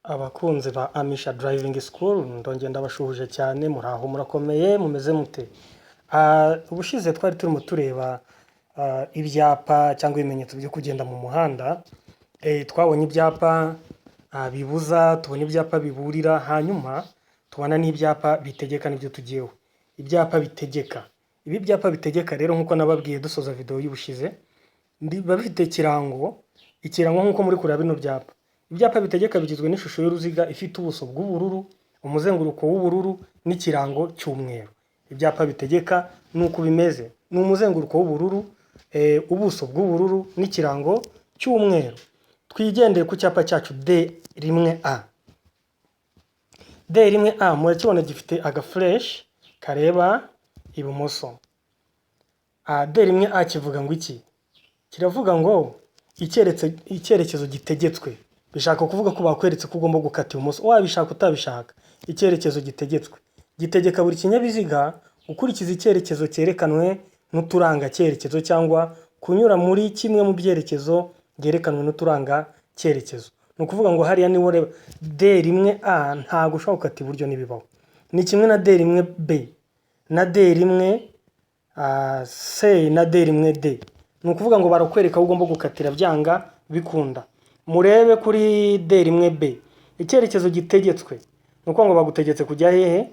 Abakunzi ba Amisha Driving School, ndongera ndabashuhuje cyane. Muraho, murakomeye, mumeze mute? Ubushize twari turimo tureba ibyapa cyangwa ibimenyetso byo kugenda mu muhanda. Twabonye ibyapa bibuza, tubona ibyapa biburira, hanyuma tubona n'ibyapa bitegeka, nibyo tugiyeho. Ibyapa bitegeka. Ibi byapa bitegeka rero, nk'uko nababwiye dusoza video y'ubushize, biba bifite ikirango, ikirango nk'uko muri kureba bino byapa. Ibyapa bitegeka bigizwe n'ishusho y'uruziga ifite ubuso bw'ubururu, umuzenguruko w'ubururu n'ikirango cy'umweru. Ibyapa bitegeka ni uku bimeze: ni umuzenguruko w'ubururu, ubuso bw'ubururu n'ikirango cy'umweru. Twigendere ku cyapa cyacu D1A. D1A murakibona, gifite agaflèche kareba ibumoso. D1A kivuga ngo iki? Kiravuga ngo icyerekezo gitegetswe. Bishaka kuvuga ko bakweretse ko ugomba gukata ibumoso, wabishaka utabishaka. Icyerekezo gitegetswe gitegeka buri kinyabiziga gukurikiza icyerekezo cyerekanwe n'uturanga cyerekezo cyangwa kunyura muri kimwe mu byerekezo byerekanwe n'uturanga cyerekezo. Ni ukuvuga ngo hariya niba ureba D1A, ntabwo ushobora gukata iburyo, ntibibaho. Ni kimwe na D1B na D1C na D1D. Ni ukuvuga ngo barakwereka aho ugomba gukatira byanga bikunda. Murebe kuri D1B, icyerekezo gitegetswe, ni ukuvuga ngo bagutegetse kujya hehe?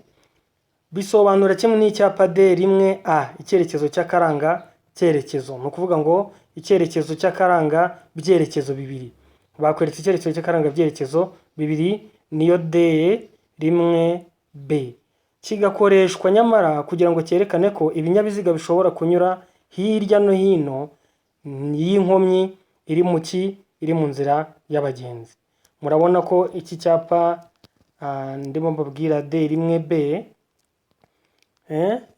Bisobanura kimwe n'icyapa D1A, icyerekezo cy'akaranga cyerekezo. Ni ukuvuga ngo icyerekezo cy'akaranga byerekezo bibiri. Bakweretse icyerekezo cy'akaranga byerekezo bibiri, niyo D1B. Kigakoreshwa nyamara kugira ngo cyerekane ko ibinyabiziga bishobora kunyura hirya no hino y'inkomyi iri mu nzira y'abagenzi. Murabona ko iki cyapa ndimo mbabwira D1B,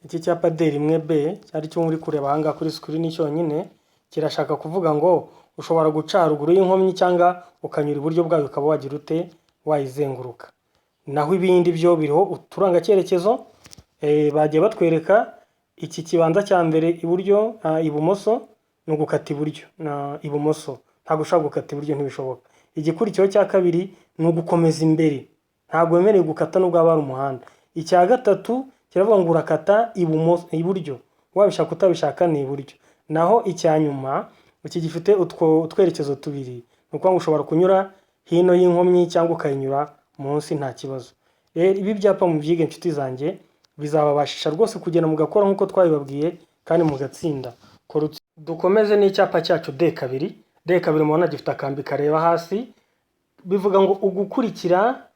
iki cyapa D1B cyari cyo muri kureba aha ngaha kuri screen cyonyine, kirashaka kuvuga ngo ushobora guca haruguru y'inkomyi cyangwa ukanyura iburyo bwayo, ukaba wagira ute? Wayizenguruka. Naho ibindi byo biriho uturangacyerekezo bagiye batwereka. Iki kibanza cya mbere iburyo, ibumoso, ni ugukata iburyo na ibumoso, ntabwo ushobora gukata iburyo, ntibishoboka. Igikurikiyeho cya kabiri ni ugukomeza imbere, ntabwo wemerewe gukata nubwo haba hari umuhanda. Icya gatatu kiravuga ngo urakata ibumoso, iburyo, wabishaka utabishaka ni iburyo. Naho icya nyuma iki gifite utwo utwerekezo tubiri, ni ukuvuga ngo ushobora kunyura hino y'inkomyi cyangwa ukayinyura munsi, nta kibazo. Rero ibi byapa mubyige, inshuti zanjye, bizababashisha rwose kugenda mugakora nk'uko twabibabwiye kandi mugatsinda. Dukomeze n'icyapa cyacu D2. D2 mubona gifite akambi kareba hasi, bivuga ngo ugukurikira,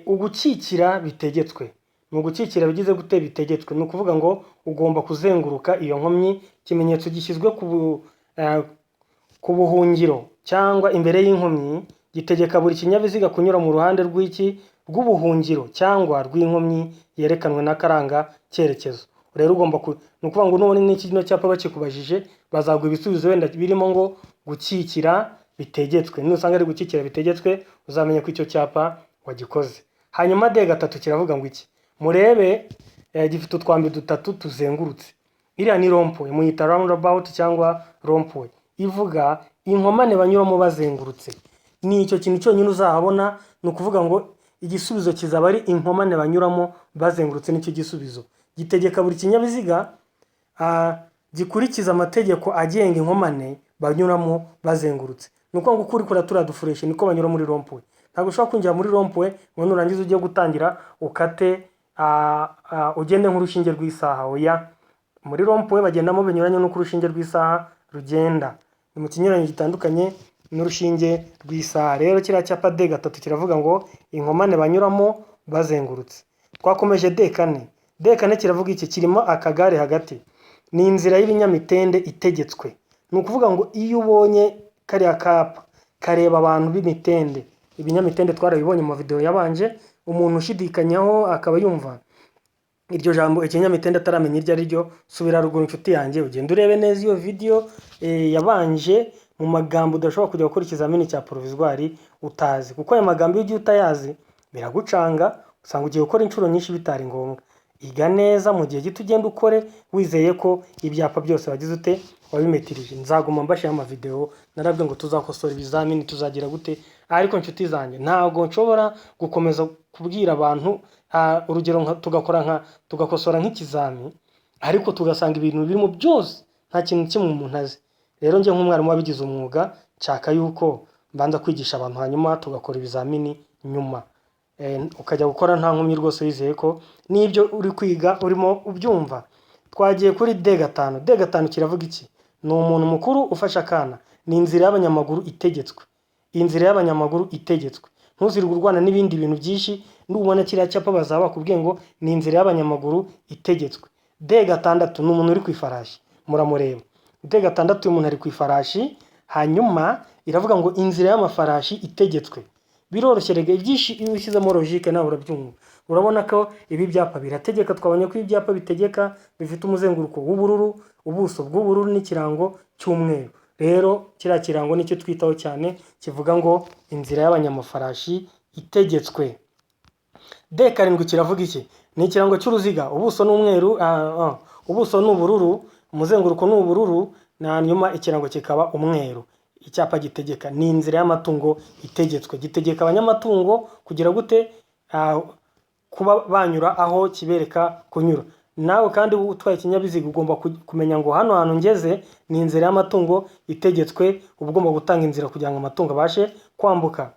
ugukikira bitegetswe. Ni ugukikira bigize gute? Bitegetswe. Ni ukuvuga ngo ugomba kuzenguruka iyo nkomyi. Ikimenyetso gishyizwe ku buhungiro cyangwa imbere y'inkomyi gitegeka buri kinyabiziga kunyura mu ruhande rw'iki? Rw'ubuhungiro cyangwa rw'inkomyi yerekanwe n'akaranga cyerekezo. Rero ugomba ku ni ukuvuga ngo nubona n'iki kino cyapa bakikubajije, bazaguha ibisubizo wenda birimo ngo gukikira bitegetswe. Nusanga ari gukikira bitegetswe, uzamenye ko icyo cyapa wagikoze. Hanyuma D3 kiravuga ngo iki? Murebe, gifite utwambi dutatu tuzengurutse. Iriya ni rond-point, muyita roundabout cyangwa rond-point, ivuga inkomane banyuramo bazengurutse. Ni icyo kintu cyonyine uzahabona. Ni ukuvuga ngo igisubizo kizaba ari inkomane banyuramo bazengurutse, nicyo gisubizo. Gitegeka buri kinyabiziga gikurikiza amategeko agenga inkomane banyuramo bazengurutse. Ni ukuvuga ngo uko uri kureba turiya duflèche, niko banyura muri rond-point. Ntabwo ushobora kwinjira muri rond-point ngo nurangiza ujye gutangira ukate, ugende nk'urushinge rw'isaha. Oya, muri rond-point bagendamo binyuranye n'uko urushinge rw'isaha rugenda, ni mu kinyuranyo gitandukanye n'urushinge rw'isaha. Rero kiriya cyapa D3 kiravuga ngo inkomane banyuramo bazengurutse. Twakomeje D4. D4 kiravuga iki? Kirimo akagare hagati. Ni inzira y'ibinyamitende itegetswe. Ni ukuvuga ngo iyo ubonye kariya kapa kareba abantu b'imitende, ibinyamitende twarabibonye mu mavideo yabanje. Umuntu ushidikanyaho akaba yumva iryo jambo ikinyamitende ataramenya iryo ari ryo, subira ruguru, inshuti yanjye, ugende urebe neza iyo video yabanje, mu magambo udashobora kujya gukora ikizamini cya provisoire utazi, kuko aya magambo iyo ugiye utayazi biragucanga, usanga ugiye gukora inshuro nyinshi bitari ngombwa. Iga neza mu gihe gito, ugenda ukore wizeye ko ibyapa byose wagize ute? Wabimetirije. Nzaguma mbashyiraho amavideo. Narabwiye ngo tuzakosora ibizamini, tuzagira gute? Ariko nshuti zanjye, ntabwo nshobora gukomeza kubwira abantu, urugero nka tugakora nka tugakosora nk'ikizami, ariko tugasanga ibintu birimo byose nta kintu kimwe umuntu azi. Rero njye nk'umwarimu wabigize umwuga, nshaka yuko mbanza kwigisha abantu, hanyuma tugakora ibizamini nyuma. Ukajya gukora nta nkomyi rwose, wizeye ko n'ibyo uri kwiga urimo ubyumva. Twagiye kuri D5. D5 kiravuga iki? Ni umuntu mukuru ufashe akana, ni inzira y'abanyamaguru itegetswe. Inzira y'abanyamaguru itegetswe, ntuzirirwe urwana n'ibindi bintu byinshi. Nubona kiriya cyapa, bazaba bakubwiye ngo ni inzira y'abanyamaguru itegetswe. D6 ni umuntu uri ku ifarashi, muramureba. D6, uyu muntu ari ku ifarashi, hanyuma iravuga ngo inzira y'amafarashi itegetswe. Biroroshye rega, ibyinshi iyo ushyizemo logique nawe urabyumva. Urabona ko ibi byapa birategeka. Twabonye ko ibyapa bitegeka bifite umuzenguruko w'ubururu, ubuso bw'ubururu n'ikirango cy'umweru. Rero kiriya kirango nicyo twitaho cyane, kivuga ngo inzira y'abanyamafarashi itegetswe. D7 kiravuga iki? Ni ikirango cy'uruziga, ubuso ni umweru, ubuso ni ubururu, umuzenguruko ni ubururu, hanyuma ikirango kikaba umweru. Icyapa gitegeka ni inzira y'amatungo itegetswe. Gitegeka abanyamatungo kugira gute? Kuba banyura aho kibereka kunyura. Nawe kandi utwaye ikinyabiziga ugomba kumenya ngo hano hantu ngeze ni inzira y'amatungo itegetswe, uba ugomba gutanga inzira kugira ngo amatungo abashe kwambuka.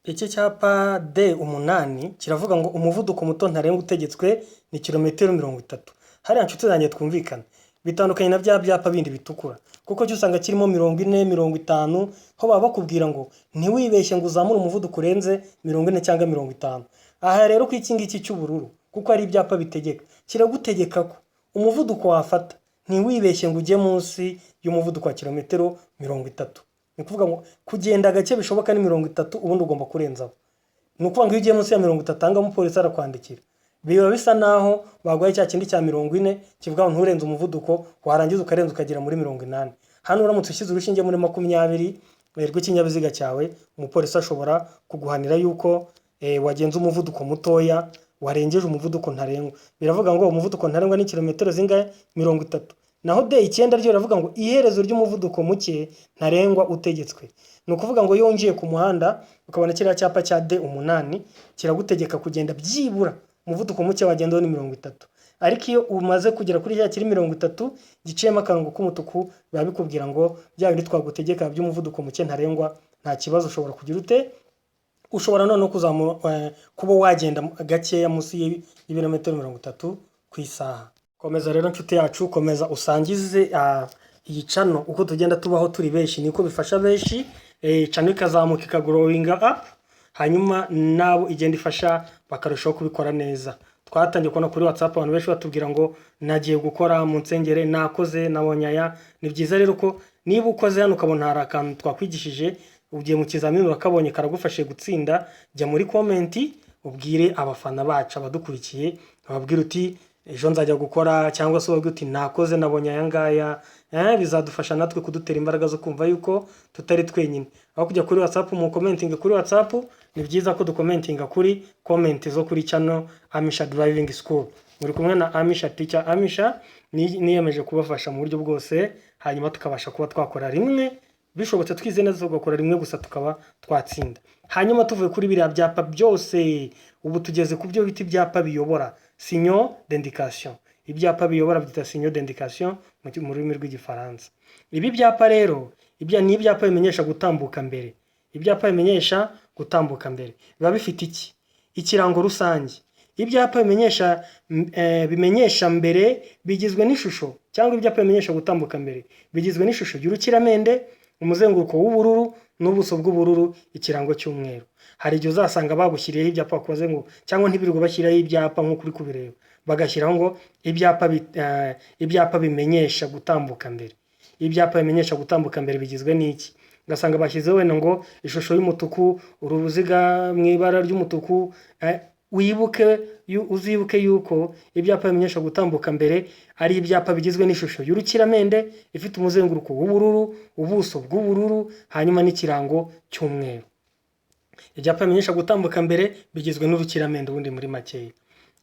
Iki cyapa D8 kiravuga ngo umuvuduko muto ntarengwa utegetswe ni kilometero 30. Hariya nshuti zanjye twumvikana, bitandukanye na bya byapa bindi bitukura, kuko cyo usanga kirimo 40, 50, ho baba bakubwira ngo ntiwibeshye ngo uzamure umuvuduko urenze 40 cyangwa 50. Aha rero ku iki ngiki cy'ubururu, kuko ari ibyapa bitegeka, kiragutegeka ko umuvuduko wafata ntiwibeshye ngo ujye munsi y'umuvuduko wa kilometero 30. Ni ukuvuga ngo kugenda gake bishoboka ni 30, ubundi ugomba kurenzaho. Ni ukuvuga ngo iyo ugiye munsi ya 30, ahangaha umupolisi arakwandikira. Biba bisa naho baguhaye cya kindi cya 40 kivuga ngo nturenze umuvuduko, warangiza ukarenza ukagera muri 80. Hano uramutse ushyize urushinge muri 20 rw'ikinyabiziga cyawe, umupolisi ashobora kuguhanira yuko wagenze umuvuduko mutoya, warengeje umuvuduko ntarengwa. Biravuga ngo umuvuduko ntarengwa ni kilometero zingahe? 30. Naho D9 ryo riravuga ngo iherezo ry'umuvuduko muke ntarengwa utegetswe. Ni ukuvuga ngo iyo winjiye ku muhanda ukabona kiriya cyapa cya D8, kiragutegeka kugenda byibura umuvuduko muke wagendaho ni 30. Ariko iyo umaze kugera kuri cya kiri 30 giciyemo akarongo k'umutuku, biba bikubwira ngo bya bindi twagutegeka by'umuvuduko muke ntarengwa nta kibazo, ushobora kugira ute? Ushobora noneho kuzamura, kuba wagenda gakeya munsi y'ibirometero 30 ku isaha. Komeza rero nshuti yacu, komeza usangize iyi channel. Uko tugenda tubaho turi benshi niko bifasha benshi, channel ikazamuka, ikagrowinga up, hanyuma nabo igenda ifasha bakarushaho kubikora neza. Twatangiye kubona kuri WhatsApp abantu benshi batubwira ngo nagiye gukora mu nsengere, nakoze nabonye aya. Ni byiza rero ko niba ukoze hano ukabona hari akantu twakwigishije, ugiye mu kizamini urakabonye, karagufashije gutsinda, jya muri comment ubwire abafana bacu, abadukurikiye, ababwire uti ejo nzajya gukora, cyangwa se ubabwire uti nakoze nabonye aya ngaya. Bizadufasha natwe kudutera imbaraga zo kumva yuko tutari twenyine. Aho kujya kuri WhatsApp mu commenting kuri WhatsApp, ni byiza ko ducommentinga kuri comment zo kuri channel Amisha Driving School. Muri kumwe na Amisha, Teacher Amisha. Niyemeje kubafasha mu buryo bwose, hanyuma tukabasha kuba twakora rimwe, bishobotse twize neza tugakora rimwe gusa tukaba twatsinda. Hanyuma tuvuye kuri biriya byapa byose, ubu tugeze ku byo bita ibyapa biyobora, signaux d'indication. Ibyapa biyobora byita signaux d'indication mu rurimi rw'Igifaransa. Ibi byapa rero ibya ni ibyapa bimenyesha gutambuka mbere. Ibyapa bimenyesha gutambuka mbere biba bifite iki? Ikirango rusange. Ibyapa bimenyesha mbere bigizwe n'ishusho, cyangwa ibyapa bimenyesha gutambuka mbere bigizwe n'ishusho y'urukiramende, umuzenguruko w'ubururu n'ubuso bw'ubururu, ikirango cy'umweru. Hari igihe uzasanga bagushyiriyeho ibyapa bakoze ngo, cyangwa ntibirirwe bashyiraho ibyapa nk'uko uri kubireba, bagashyiraho ngo ibyapa bimenyesha gutambuka mbere. Ibyapa bimenyesha gutambuka mbere bigizwe n'iki? Ugasanga bashyizeho wenda ngo ishusho y'umutuku, uruziga mu ibara ry'umutuku. Wibuke, uzibuke yuko ibyapa bimenyesha gutambuka mbere ari ibyapa bigizwe n'ishusho y'urukiramende ifite umuzenguruko w'ubururu, ubuso bw'ubururu, hanyuma n'ikirango cy'umweru. Ibyapa bimenyesha gutambuka mbere bigizwe n'urukiramende ubundi muri makeya.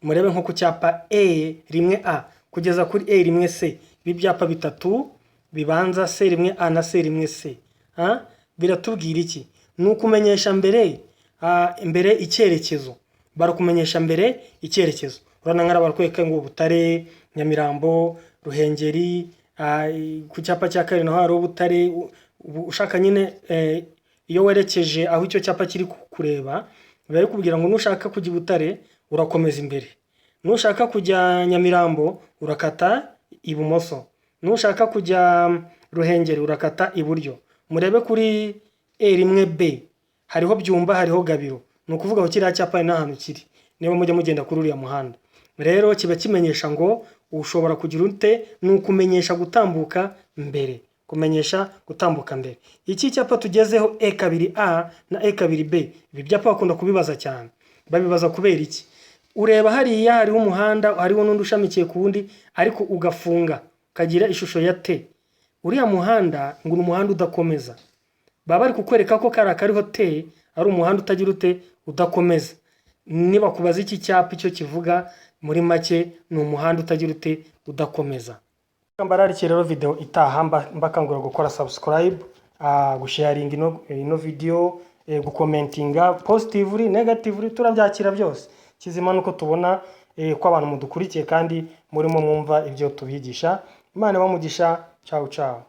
Murebe nko ku cyapa E1A kugeza kuri E1C, ibi byapa bitatu bibanza, C1A na C1C, biratubwira iki? Ni ukumenyesha mbere, mbere icyerekezo. Barakumenyesha mbere icyerekezo. Urabona nk'ariya barakwereka ngo Butare, Nyamirambo, Ruhengeri, ku cyapa cya kabiri naho hariho Butare. Ushaka nyine, iyo werekeje aho icyo cyapa kiri kureba, biba bikubwira ngo nushaka kujya i Butare urakomeza imbere, nushaka kujya Nyamirambo urakata ibumoso, nushaka kujya Ruhengeri urakata iburyo. Murebe kuri E1B, hariho Byumba, hariho Gabiro. Ni ukuvuga ngo kiriya cyapa hari n'ahantu kiri niba mujya mugenda kuri uriya muhanda. Rero kiba kimenyesha ngo ushobora kugira ute? Ni ukumenyesha gutambuka mbere, kumenyesha gutambuka mbere. Iki cyapa tugezeho, E2A na E2B, ibi byapa bakunda kubibaza cyane. Babibaza kubera iki? Ureba hariya hariho umuhanda, hariho n'undi ushamikiye ku wundi, ariko ugafunga ukagira ishusho ya T. Uriya muhanda ngo ni umuhanda udakomeza. Baba bari kukwereka ko kariya kariho T ari umuhanda utagira ute? Udakomeza. Niba kubaza iki cyapa icyo kivuga, muri make ni umuhanda utagira ute? Udakomeza. Mbararikiye rero video itaha, mbakangurira gukora subscribe, gusharinga ino video, gukomentinga positively, negatively, turabyakira byose. Kizima nuko tubona ko abantu mudukurikiye kandi murimo mwumva ibyo tubigisha. Imana ibamugisha. Ciao ciao.